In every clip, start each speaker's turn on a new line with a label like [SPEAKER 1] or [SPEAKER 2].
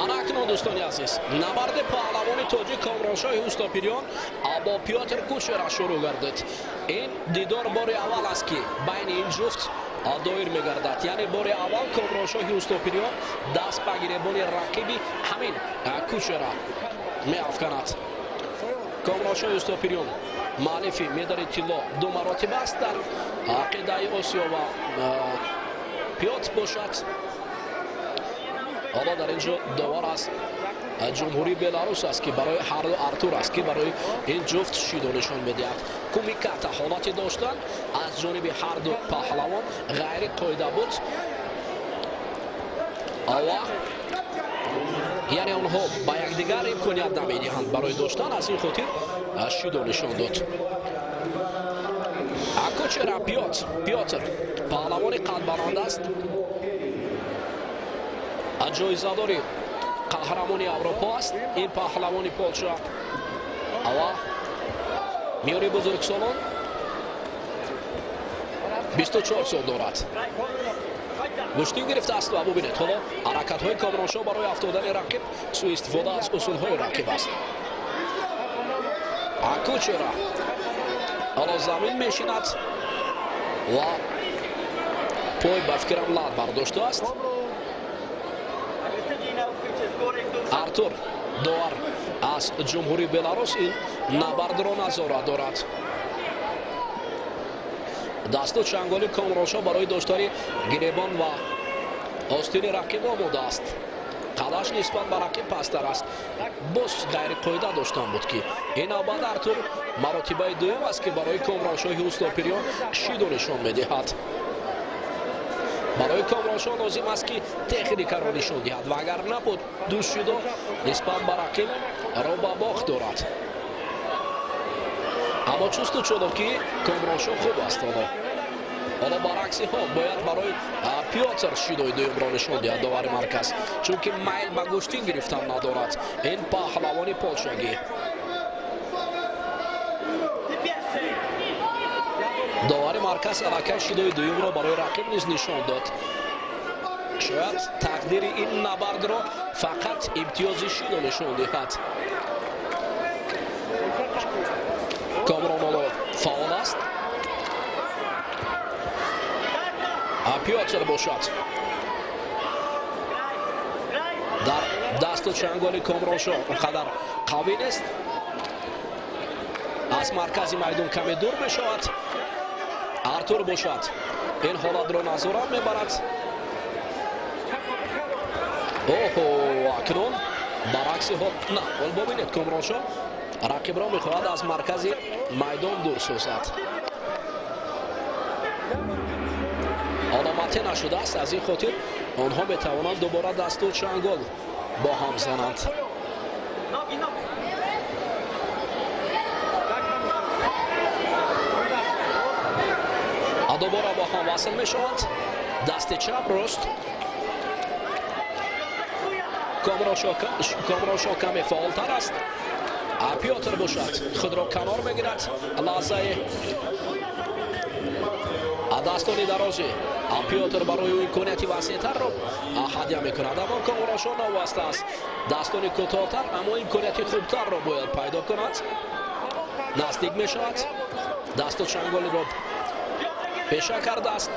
[SPEAKER 1] Ана акнун, дӯстони азиз, набарди паҳлавони тоҷик Комроншоҳи Устопирён бо Пётр Кучера шурӯъ гардид. Ин дидор бори аввал аст, ки байни ин ҷуфт доир мегардад, яъне бори аввал Комроншоҳи Устопирён даст ба гиребони рақиби ҳамин Кучера меафканад. Комроншоҳи Устопирён муаллифи медали тилло ду маротиба аст дар қитъаи Осиё ва Пётр бошад ҳоло дар ин ҷо довар аз ҷумҳурии Беларус аст, ки барои ҳарду Артур аст, ки барои ин ҷуфт шидо нишон медиҳад. Кумиката ҳолате доштан аз ҷониби ҳарду паҳлавон ғайри қоида буд ва яъне онҳо ба якдигар имконият намедиҳанд барои доштан, аз ин хотир шидо нишон дод. Кучера Пётр паҳлавони қадбаланд аст, ҷоизадори қаҳрамони Аврупо аст ин паҳлавони Полша ва миёни бузургсолон 24 сол дорад. Гӯштин гирифтааст ва бубинед, ҳоло ҳаракатҳои Комроншоҳ барои афтодани рақиб суистифода аз усулҳои рақиб аст. Кучера ҳоло замин мешинад ва пой ба фикрам лат бардоштааст. Артур довар аз ҷумҳурии Беларус ин набардро назора дорад. Дасту чанголи Комроншоҳ барои доштани гиребон ва остини рақиб омода аст. Қадаш нисбат ба рақиб пасттар аст. Боз ғайриқоида доштан буд, ки ин навбат Артур маротибаи дуюм аст, ки барои Комроншоҳи Устопирён шидо нишон медиҳад. Барои Комроншоҳ лозим аст, ки техникаро нишон диҳад, ва агар набуд ду шидо нисбат ба рақиб ро ба бохт дорад. Аммо чусту чолокии Комроншоҳ хуб аст. Ҳоло баръакси ҳол бояд барои Пётр шидои дуюмро нишон диҳад довари марказ, чунки майл ба гӯштин гирифтан надорад ин паҳлавони полшагӣ. Довари марказ аллакай шидои дуюмро барои рақиб низ нишон дод. Шояд тақдири ин набардро фақат имтиёзи шидо нишон диҳад. Комрон ҳоло фаъол аст. Пётр бошад дар дасту чанголи Комроншоҳ он қадар қавӣ нест. Аз маркази майдон каме дур мешавад. Артур бошад ин ҳолатро назорат мебарад. Оҳо, акнун баръакси ҳол на, ҳол бибинед, Комроншоҳ рақибро мехоҳад аз маркази майдон дур созад. Ҳоло матӣ нашудааст, аз ин хотир онҳо метавонанд дубора дасту чангол бо ҳам зананд. Дубора бо ҳам васл мешаванд. Дасти чап, рост. Комроншоҳ каме фаъолтар аст. Пётр бошад худро канор мегирад. Лаҳзаи дастони дарози Пётр барои ӯ имконияти васеътарро ҳадя мекунад, аммо Комроншоҳ новаста аст. Дастони кӯтоҳтар, аммо имконияти хубтарро бояд пайдо кунад. Наздик мешавад, дасту чанголиро пеша кардааст.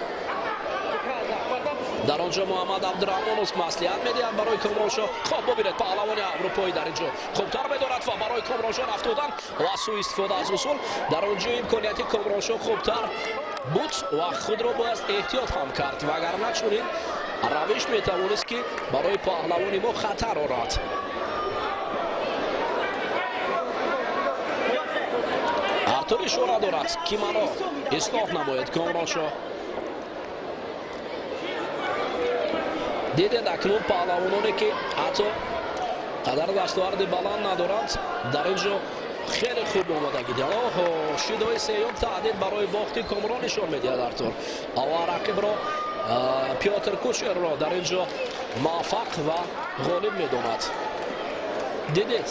[SPEAKER 1] Дар он ҷо Муҳаммад Абдураҳмонов маслиҳат медиҳад барои Комроншоҳ. Хоб бибинед, паҳлавони аврупоӣ дар ин ҷо хубтар медорад ва барои Комроншоҳ афтодан ва суистифода аз усул. Дар он ҷо имконияти Комроншоҳ хубтар буд ва худро бояд эҳтиёт ҳам кард, вагарна чунин равиш метавонист, ки барои паҳлавони мо хатар орад. Артур ишора дорад, ки маро ислоҳ намояд Комроншоҳ. Дидед, акнун паҳлавононе, ки ҳатто қадар дастоварди баланд надоранд, дар ин ҷо хеле хуб омодагӣ диданд. Оҳо, шидои сеюм таҳдид барои бохти Комрон нишон медиҳад Артур. Ва рақибро Пётр Кучерро дар ин ҷо муваффақ ва ғолиб медонад. Дидед,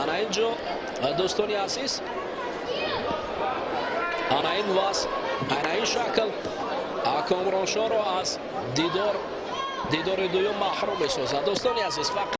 [SPEAKER 1] ана ин ҷо, дӯстони азиз, ана ин вазъ, ана ин шакл. Комроншоҳро аз дидори дуюм маҳрум месозад. Дӯстони азиз, фақат